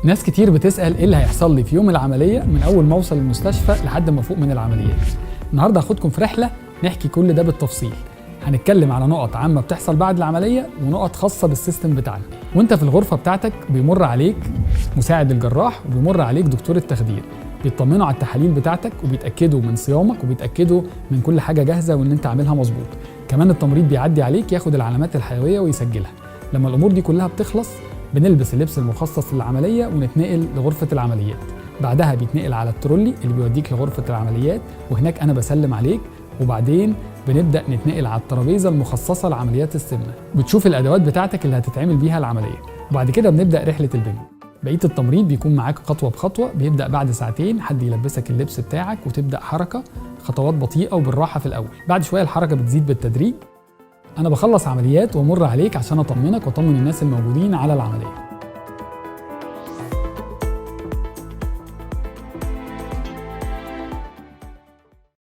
ناس كتير بتسأل ايه اللي هيحصل لي في يوم العملية من أول ما أوصل المستشفى لحد ما أفوق من العمليات. النهاردة هاخدكم في رحلة نحكي كل ده بالتفصيل. هنتكلم على نقط عامة بتحصل بعد العملية ونقط خاصة بال system بتاعنا. وانت في الغرفة بتاعتك بيمر عليك مساعد الجراح وبيمر عليك دكتور التخدير، بيطمنوا على التحاليل بتاعتك وبيتأكدوا من صيامك وبيتأكدوا من كل حاجة جاهزة وان انت عاملها مظبوط. كمان التمريض بيعدي عليك ياخد العلامات الحيوية ويسجلها. لما الأمور دي كلها بتخلص بنلبس اللبس المخصص للعملية ونتنقل لغرفة العمليات. بعدها بيتنقل على الترولي اللي بيوديك لغرفة العمليات، وهناك أنا بسلم عليك، وبعدين بنبدأ نتنقل على الترابيزة المخصصة لعمليات السمنة. بتشوف الأدوات بتاعتك اللي هتتعمل بيها العملية، وبعد كده بنبدأ رحلة البنج. بقية التمريض بيكون معاك خطوة بخطوة. بيبدأ بعد ساعتين حد يلبسك اللبس بتاعك وتبدأ حركة خطوات بطيئة وبالراحة في الأول. بعد شوية الحركة بتزيد بالتدريج. أنا بخلص عمليات وأمر عليك عشان أطمنك وأطمن الناس الموجودين على العملية.